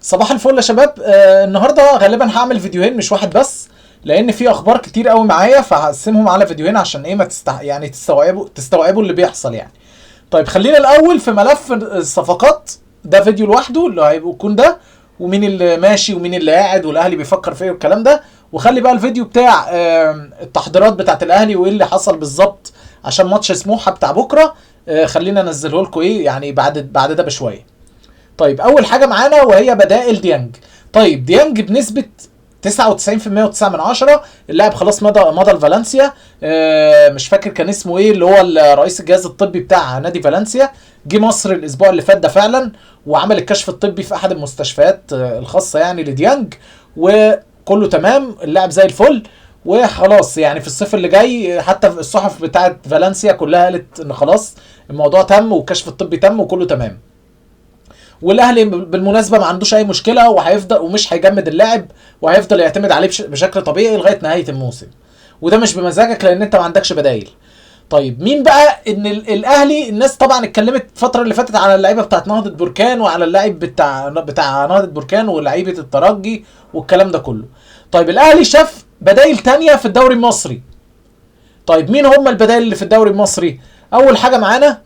صباح الفل يا شباب. النهارده غالبا هعمل فيديوهين مش واحد بس، لان في اخبار كتير قوي معايا، فهقسمهم على فيديوهين عشان ايه ما تستح... يعني تستوعبوا اللي بيحصل يعني. طيب خلينا الاول في ملف الصفقات، ده فيديو لوحده اللي هيكون ده، ومين اللي ماشي ومين اللي قاعد والاهلي بيفكر في ايه والكلام ده. وخلي بقى الفيديو بتاع التحضيرات بتاعت الاهلي وايه اللي حصل بالظبط عشان ماتش سموحه بتاع بكره، خلينا انزله لكم ايه يعني بعد ده بشوية. طيب اول حاجة معانا وهي بدائل ديانج. طيب ديانج بنسبة 99.9 من 10 اللاعب خلاص مضى لفالنسيا. مش فاكر كان اسمه ايه اللي هو رئيس الجهاز الطبي بتاع نادي فالنسيا، جه مصر الاسبوع اللي فات ده فعلا وعمل الكشف الطبي في احد المستشفيات الخاصة يعني لديانج، وكله تمام، اللاعب زي الفل وخلاص. يعني في الصيف اللي جاي حتى الصحف بتاعت فالنسيا كلها قالت ان خلاص الموضوع تم والكشف الطبي تم وكله تمام. والاهلي بالمناسبة ما عندوش اي مشكلة وهيفضل ومش هيجمد اللاعب وهيفضل يعتمد عليه بشكل طبيعي لغاية نهاية الموسم، وده مش بمزاجك لان انت ما عندكش بدايل. طيب مين بقى ان الاهلي؟ الناس طبعا اتكلمت الفترة اللي فاتت على اللعيبة بتاعت نهضة بركان وعلى اللاعب بتاع نهضة بركان ولاعيبه الترجي والكلام ده كله. طيب الاهلي شاف بدايل تانية في الدوري المصري. طيب مين هم البدايل اللي في الدوري المصري؟ اول حاجة معانا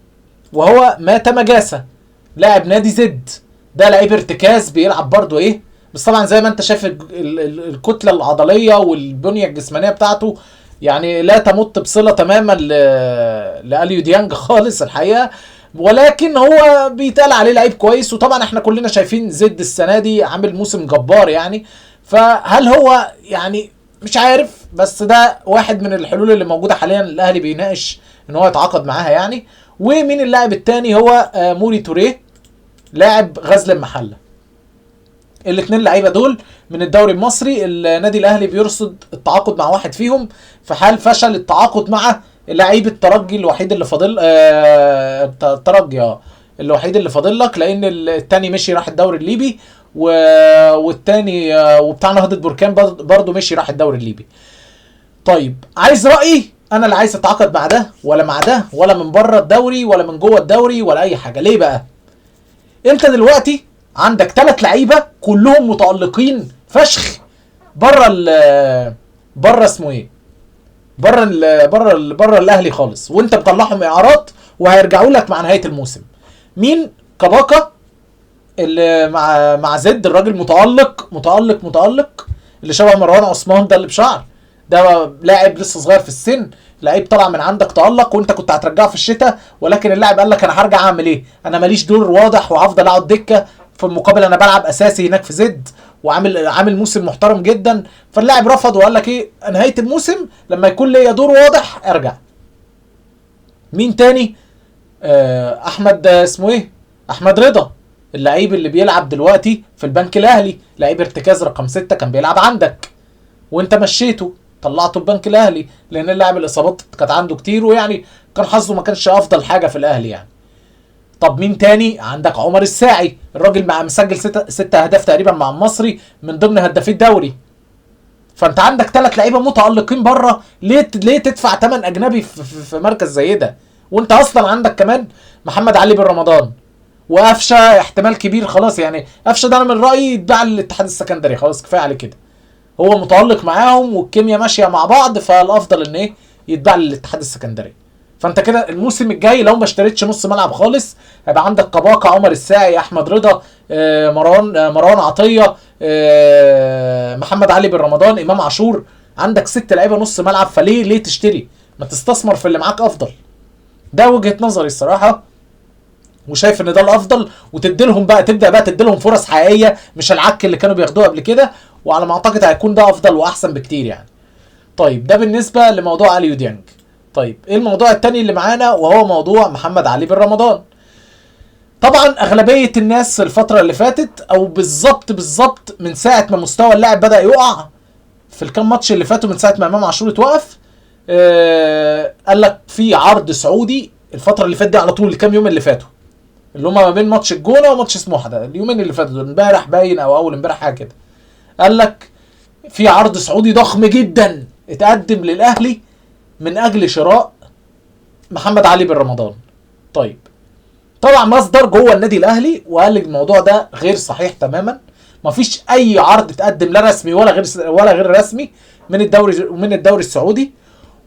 وهو ماتا مجاسة لاعب نادي زد، ده لعيب ارتكاز بيلعب برضو ايه، بس طبعا زي ما انت شايف الكتلة العضلية والبنية الجسمانية بتاعته يعني لا تمت بصله تماما لاليو ديانج خالص الحقيقة، ولكن هو بيتقال عليه لعيب كويس. وطبعا احنا كلنا شايفين زد السنة دي عامل موسم جبار يعني، فهل هو يعني مش عارف، بس ده واحد من الحلول اللي موجودة حاليا الاهلي بيناقش ان هو يتعاقد معاها يعني. ومين اللاعب الثاني؟ هو موري توريه لاعب غزل المحلة. الاثنين لعيبة دول من الدوري المصري، النادي الاهلي بيرصد التعاقد مع واحد فيهم في حال فشل التعاقد مع لعيب الترجي الوحيد اللي فاضل، الترجي الوحيد اللي فاضل لك، لان الثاني مشي راح الدوري الليبي، والثاني وبتاع نهضة بركان برضه مشي راح الدوري الليبي. طيب عايز رايي انا اللي عايز اتعاقد مع ده ولا مع ده، ولا من بره الدوري ولا من جوه الدوري ولا اي حاجة؟ ليه بقى؟ انت دلوقتي عندك 3 لعيبة كلهم متالقين فشخ بره ال بره اسمه ايه؟ بره ال بره ال بره الاهلي خالص، وانت مطلعهم اعارات وهيرجعوا لك مع نهاية الموسم. مين؟ كباكا اللي مع زد، الراجل متالق متالق متالق، اللي شبه مروان عثمان ده اللي بشعر ده، لاعب لسه صغير في السن، لعيب طلع من عندك تألق وانت كنت هترجعه في الشتاء، ولكن اللاعب قال لك انا هرجع اعمل ايه؟ انا ماليش دور واضح وهفضل اقعد دكه، في المقابل انا بلعب اساسي هناك في زد وعامل موسم محترم جدا. فاللاعب رفض وقال لك ايه؟ نهاية الموسم لما يكون ليا دور واضح ارجع. مين تاني؟ احمد اسمه ايه؟ احمد رضا، اللعيب اللي بيلعب دلوقتي في البنك الاهلي، لعيب ارتكاز رقم 6 كان بيلعب عندك وانت مشيته طلعته البنك الاهلي لان اللاعب الاصابات كانت عنده كتير، ويعني كان حظه ما كانش افضل حاجة في الاهلي يعني. طب مين تاني؟ عندك عمر الساعي، الراجل مع مسجل 6 اهداف تقريبا مع المصري من ضمن هدافي الدوري. فانت عندك 3 لعيبة متالقين بره، ليه تدفع ثمن اجنبي في مركز زي ده؟ وانت اصلا عندك كمان محمد علي بن رمضان وقفشه احتمال كبير خلاص يعني. قفشه ده انا من رايي يتباع للاتحاد السكندري خلاص، كفاية عليه كده، هو متالق معاهم والكيمياء ماشية مع بعض، فالافضل ان ايه يتباع للاتحاد السكندري. فانت كده الموسم الجاي لو ما اشتريتش نص ملعب خالص هيبقى عندك كباكا، عمر الساعي، احمد رضا، مروان عطية، محمد علي بن رمضان، امام عاشور، عندك 6 لعيبة نص ملعب. فليه ليه تشتري؟ ما تستثمر في اللي معاك افضل. ده وجهه نظري الصراحة، وشايف ان ده الافضل، وتدي لهم بقى، تبدا بقى تدي لهم فرص حقيقية مش العك اللي كانوا بياخدوه قبل كده، وعلى ما اعتقد هيكون ده افضل واحسن بكتير يعني. طيب ده بالنسبة لموضوع اليو ديانج. طيب ايه الموضوع التاني اللي معانا؟ وهو موضوع محمد علي بن رمضان. طبعا اغلبية الناس الفترة اللي فاتت، او بالظبط من ساعة ما مستوى اللاعب بدا يقع في الكام ماتش اللي فاتوا من ساعة ما امام عاشور اتوقف، قال لك في عرض سعودي الفترة اللي فاتت دي على طول، الكام يوم اللي فاتوا اللي هما ما بين ماتش الجونه وماتش سموحه ده، اليومين اللي فاتوا دول، امبارح باين او اول امبارح حاجة كده، قال لك في عرض سعودي ضخم جدا اتقدم للاهلي من اجل شراء محمد علي بن رمضان. طيب طلع مصدر جوه النادي الاهلي وقال الموضوع ده غير صحيح تماما، مفيش اي عرض اتقدم لا رسمي ولا غير رسمي من الدوري السعودي.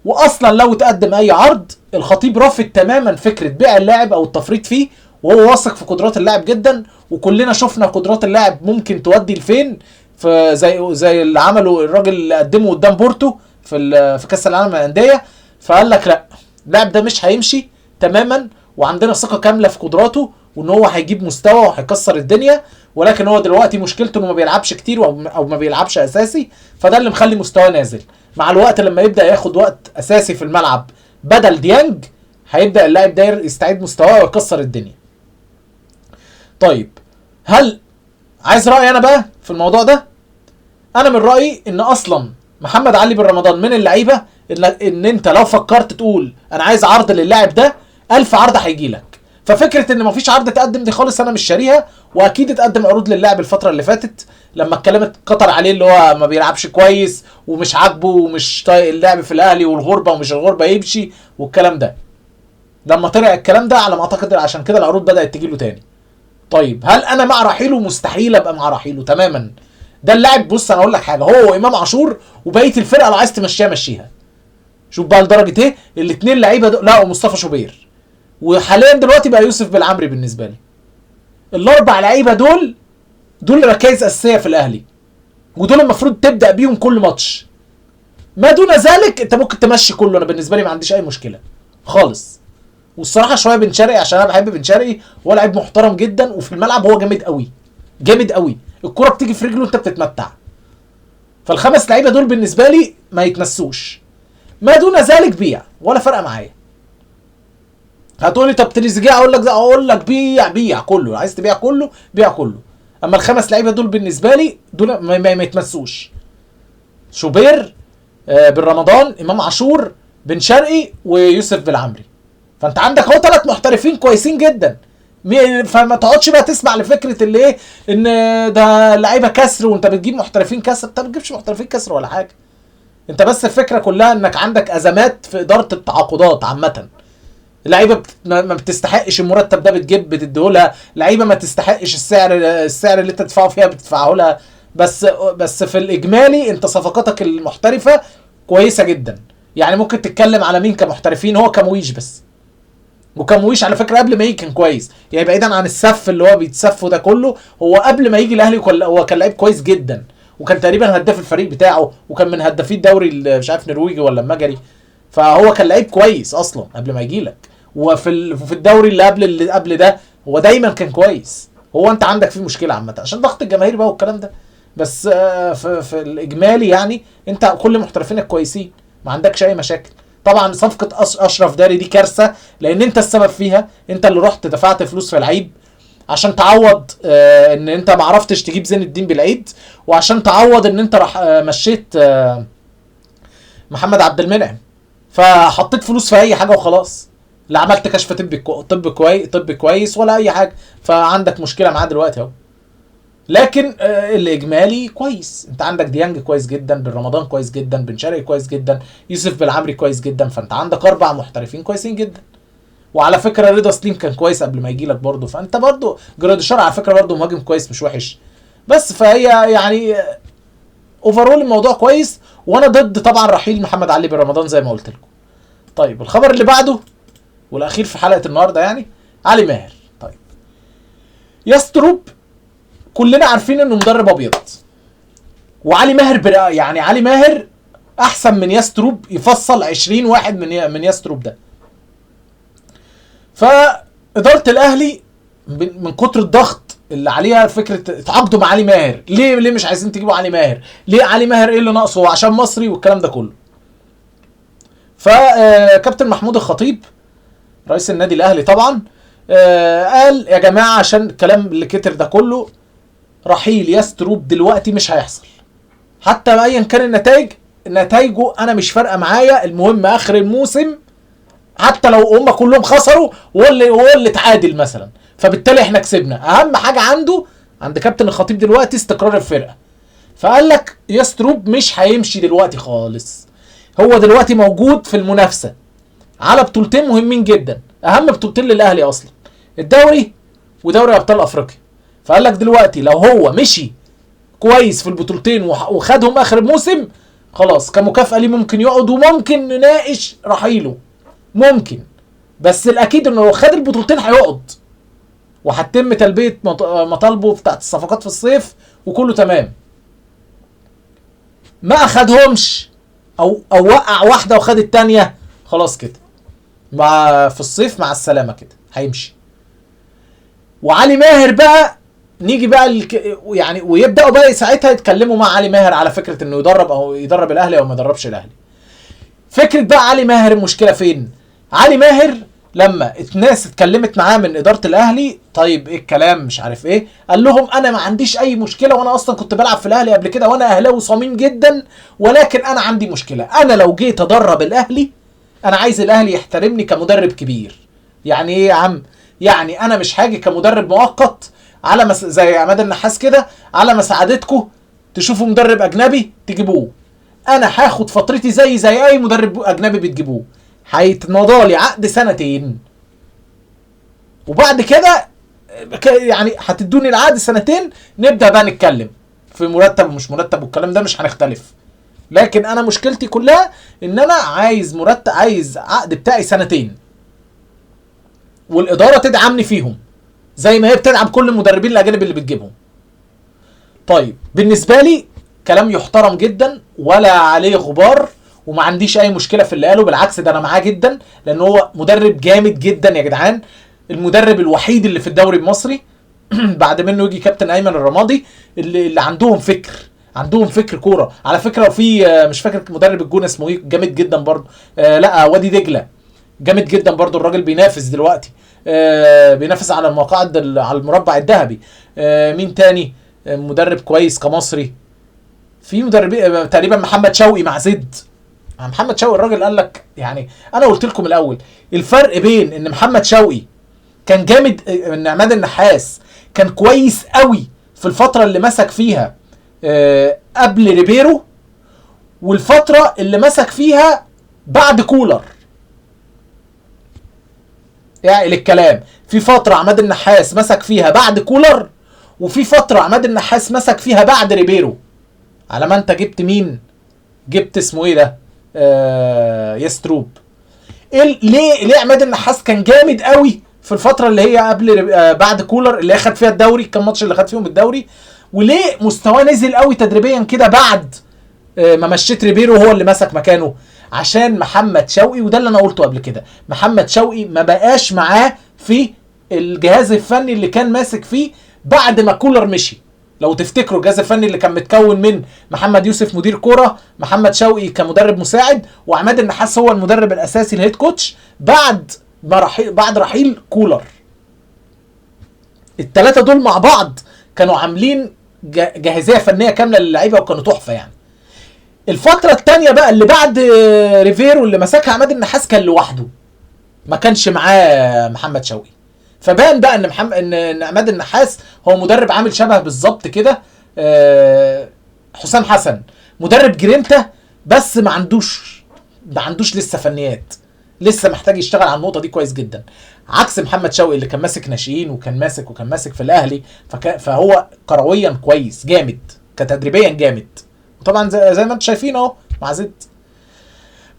واصلا لو اتقدم اي عرض، الخطيب رافض تماما فكرة بيع اللاعب او التفريط فيه، وهو واثق في قدرات اللاعب جدا، وكلنا شفنا قدرات اللاعب ممكن تودي لفين، فزي اللي عمله الراجل اللي قدمه قدام بورتو في كاس العالم للانديه. فقال لك لا، اللاعب ده مش هيمشي تماما، وعندنا ثقة كاملة في قدراته وان هو هيجيب مستوى وهيكسر الدنيا، ولكن هو دلوقتي مشكلته انه ما بيلعبش كتير او ما بيلعبش اساسي، فده اللي مخلي مستواه نازل. مع الوقت لما يبدا ياخد وقت اساسي في الملعب بدل ديانج، هيبدا اللاعب ده يستعيد مستواه ويكسر الدنيا. طيب، هل عايز رايي انا بقى في الموضوع ده؟ انا من رايي ان اصلا محمد علي بن رمضان من اللعيبة ان انت لو فكرت تقول انا عايز عرض للاعب ده، 1000 عرض هيجي لك. ففكره ان مفيش عرض اتقدم دي خالص انا مش شاريها، واكيد اتقدم عروض للاعب الفترة اللي فاتت لما اتكلمت قطر عليه اللي هو ما بيلعبش كويس ومش عاجبه ومش طايق اللعب في الاهلي والغربة ومش الغربة يمشي والكلام ده. لما طلع الكلام ده على ما اعتقد عشان كده العروض بدات تجيله تاني. طيب، هل انا مع رحيله؟ مستحيل ابقى مع رحيله تماما. ده اللاعب، بص انا اقول لك حاجه، هو وامام عاشور وبقية الفرقة لو عايز تمشيها مشيها. شوف بقى لدرجة ايه الاثنين لعيبة دول، لا ومصطفى شوبير، وحاليا دلوقتي بقى يوسف بالعمري. بالنسبة لي الاربع لعيبة دول، دول ركائز اساسية في الاهلي، ودول المفروض تبدا بيهم كل ماتش. ما دون ذلك انت ممكن تمشي كله، انا بالنسبة لي ما عنديش اي مشكلة خالص. والصراحة شوية بن شرقي، عشان انا بحب بن شرقي، هو لعيب محترم جدا، وفي الملعب هو جامد قوي جامد قوي، الكره بتيجي في رجله انت بتتمتع. فالخمس لعيبة دول بالنسبة لي ما يتمسوش، ما دون ذلك بيع ولا فرقه معايا. هتقولي طب تريزيجيه؟ اقول لك ده، اقول لك بيع، بيع كله، عايز تبيع كله بيع كله. اما الخمس لعيبة دول بالنسبة لي دول ما يتمسوش: شوبير، بن رمضان، امام عاشور، بن شرقي، ويوسف بالعمري. فانت عندك اهو ثلاث محترفين كويسين جدا، فما تقعدش بقى تسمع لفكرة اللي ايه ان ده لعيبة كسر وانت بتجيب محترفين كسر. انت ما بتجيبش محترفين كسر ولا حاجه، انت بس الفكرة كلها انك عندك ازمات في ادارة التعاقدات عامه. لعيبة ما بتستحقش المرتب ده بتجيب بتديهولها، لعيبة ما تستحقش السعر اللي انت تدفعه فيها بتدفعه لها. بس في الاجمالي انت صفقاتك المحترفه كويسة جدا. يعني ممكن تتكلم على مين كمحترفين؟ هو كمويش بس، وكمويش على فكرة قبل ما يجي كان كويس، يعني بعيدا عن السف اللي هو بيتسفه ده كله، هو قبل ما يجي الاهلي هو كان لعيب كويس جدا، وكان تقريبا هداف الفريق بتاعه، وكان من هدافي الدوري مش عارف نرويجي ولا المجري، فهو كان لعيب كويس اصلا قبل ما يجي لك. وفي الدوري اللي قبل ده هو دايما كان كويس. هو انت عندك فيه مشكلة عامة عشان ضغط الجماهير بقى والكلام ده، بس في الاجمالي يعني انت كل محترفينك كويسين، ما عندكش اي مشاكل. طبعا صفقة اشرف داري دي كارثه، لان انت السبب فيها، انت اللي رحت دفعت فلوس في لعيب عشان تعوض ان انت ما عرفتش تجيب زين الدين بالعيد، وعشان تعوض ان انت راح مشيت محمد عبد المنعم، فحطيت فلوس في اي حاجة وخلاص. لا عملت كشف طبي طب كويس ولا اي حاجه، فعندك مشكلة معاه دلوقتي اهو. لكن الاجمالي كويس، انت عندك ديانج كويس جدا، بن رمضان كويس جدا، بن شرقي كويس جدا، يوسف بالعمري كويس جدا، فانت عندك اربع محترفين كويسين جدا. وعلى فكرة رضا سليم كان كويس قبل ما يجي لك برضه، فانت برضه جراديشار على فكرة برضه مهاجم كويس مش وحش. بس فهي يعني overall الموضوع كويس، وانا ضد طبعا رحيل محمد علي بن رمضان زي ما قلت لكم. طيب، الخبر اللي بعده والاخير في حلقة النهارده يعني علي ماهر. طيب، ياستروب كلنا عارفين انه مدرب ابيض، وعلي ماهر يعني علي ماهر احسن من ياستروب، يفصل 20 واحد من ياستروب ده. فاداره الاهلي من كتر الضغط اللي عليها فكرة اتعاقدوا مع علي ماهر، ليه مش عايزين تجيبوا علي ماهر؟ ليه علي ماهر؟ ايه اللي ناقصه؟ هو عشان مصري والكلام ده كله. فكابتن محمود الخطيب رئيس النادي الاهلي طبعا قال يا جماعه، عشان الكلام اللي كتر ده كله، رحيل ياستروب دلوقتي مش هيحصل، حتى ايا كان النتائج، نتائجه انا مش فارقه معايا، المهم اخر الموسم حتى لو هم كلهم خسروا وهو اللي اتعادل مثلا، فبالتالي احنا كسبنا. اهم حاجة عنده، عند كابتن الخطيب دلوقتي، استقرار الفرقه. فقال لك ياستروب مش هيمشي دلوقتي خالص، هو دلوقتي موجود في المنافسة على بطولتين مهمين جدا، اهم بطولتين للاهلي اصلا، الدوري ودوري ابطال افريقيا. فقال لك دلوقتي لو هو مشي كويس في البطولتين وخدهم اخر الموسم، خلاص كمكافأة ليه ممكن يقعد وممكن نناقش رحيله، ممكن. بس الاكيد انه لو خد البطولتين هيقعد، وهتتم تلبية مطالبه بتاعت الصفقات في الصيف وكله تمام. ما اخدهمش او وقع واحدة وخد التانية، خلاص كده مع في الصيف مع السلامة كده هيمشي. وعلي ماهر بقى نيجي بقى يعني ويبداوا بقى ساعتها يتكلموا مع علي ماهر على فكرة انه يدرب او يدرب الاهلي او ما يدربش الاهلي. فكرة بقى علي ماهر المشكلة فين؟ علي ماهر لما الناس اتكلمت معاه من ادارة الاهلي، طيب ايه الكلام مش عارف ايه، قال لهم انا ما عنديش اي مشكلة، وانا اصلا كنت بلعب في الاهلي قبل كده، وانا اهلاوي صميم جدا، ولكن انا عندي مشكلة، انا لو جيت ادرب الاهلي انا عايز الاهلي يحترمني كمدرب كبير. يعني ايه يا عم؟ يعني انا مش هاجي كمدرب مؤقت على زي عماد النحاس كده، على ما ساعدتكم تشوفوا مدرب اجنبي تجيبوه، انا هاخد فترتي زي اي مدرب اجنبي بتجيبوه، هيتمضى لي عقد سنتين، وبعد كده يعني هتدوني العقد سنتين، نبدا بقى نتكلم في مرتب ومش مرتب والكلام ده، مش هنختلف. لكن انا مشكلتي كلها ان انا عايز مرتب، عايز عقد بتاعي سنتين، والادارة تدعمني فيهم زي ما هي بتدعم كل المدربين الاجانب اللي بتجيبهم. طيب بالنسبة لي كلام يحترم جدا ولا عليه غبار، وما عنديش اي مشكلة في اللي قاله، بالعكس ده انا معاه جدا، لان هو مدرب جامد جدا يا جدعان، المدرب الوحيد اللي في الدوري المصري بعد منه يجي كابتن ايمن الرمادي، اللي عندهم فكر، عندهم فكر كورة على فكرة. وفي مش فاكر مدرب الجونه اسمه ايه، جامد جدا برضه، لا وادي دجله جامد جدا برضه، الراجل بينافس دلوقتي، بينافس على المقاعد على المربع الذهبي. مين تاني مدرب كويس كمصري؟ في مدربين تقريبا محمد شوقي مع زد. محمد شوقي الراجل قال لك، يعني انا قلت لكم الاول الفرق بين ان محمد شوقي كان جامد، ان عماد النحاس كان كويس قوي في الفترة اللي مسك فيها قبل ريبيرو، والفترة اللي مسك فيها بعد كولر. يعني الكلام في فترة عماد النحاس مسك فيها بعد كولر، وفي فترة عماد النحاس مسك فيها بعد ريبيرو. على ما انت جبت مين؟ جبت اسمه ايه ده؟ يستروب. إيه ليه عماد النحاس كان جامد قوي في الفترة اللي هي قبل بعد كولر، اللي اخد فيها الدوري، كام ماتش اللي خد فيهم الدوري، وليه مستواه نزل قوي تدريبيا كده بعد ما مشيت ريبيرو هو اللي مسك مكانه؟ عشان محمد شوقي، وده اللي انا قلته قبل كده، محمد شوقي ما بقاش معاه في الجهاز الفني اللي كان ماسك فيه بعد ما كولر مشي. لو تفتكروا الجهاز الفني اللي كان متكون من محمد يوسف مدير كورة، محمد شوقي كمدرب مساعد، وعماد النحاس هو المدرب الاساسي ال head coach بعد ما رحيل، بعد رحيل كولر. الثلاثة دول مع بعض كانوا عاملين جاهزية فنية كاملة للعيبة وكانوا تحفة يعني. الفترة الثانية بقى اللي بعد ريفيرو اللي مسكها عماد النحاس كان لوحده، ما كانش معاه محمد شوقي، فبان بقى ان ان عماد النحاس هو مدرب عامل شبه بالظبط كده حسام حسن، مدرب جرينتا بس ما عندوش لسه فنيات، لسه محتاج يشتغل على النقطة دي كويس جدا، عكس محمد شوقي اللي كان ماسك ناشئين وكان ماسك في الاهلي، فهو كرويا كويس جامد، كتدريبيا جامد، وطبعا زي ما انتم شايفين اهو مع زد.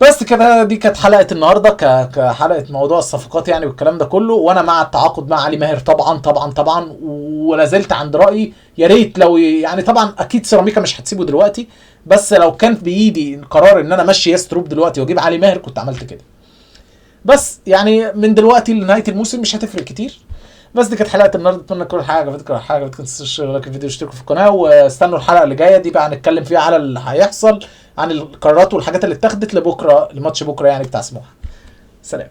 بس كده دي كانت حلقة النهارده، كحلقه موضوع الصفقات يعني والكلام ده كله، وانا مع التعاقد مع علي ماهر طبعا طبعا طبعا، ولا زلت عند رايي. يا ريت لو يعني طبعا اكيد سيراميكا مش هتسيبه دلوقتي، بس لو كان بايدي قرار ان انا امشي يستروب دلوقتي واجيب علي ماهر كنت عملت كده. بس يعني من دلوقتي لنهاية الموسم مش هتفرق كتير. بس دي كانت حلقة النهارده، اتمنى تكون الحلقة عجبتكم، الحلقة عجبتكم تنسوش like الفيديو واشتركوا في القناة، واستنوا الحلقة اللي جاية دي بقى هنتكلم فيها على اللي هيحصل عن القرارات والحاجات اللي اتاخدت لبكرة، لماتش بكره يعني بتاع سموحه. سلام.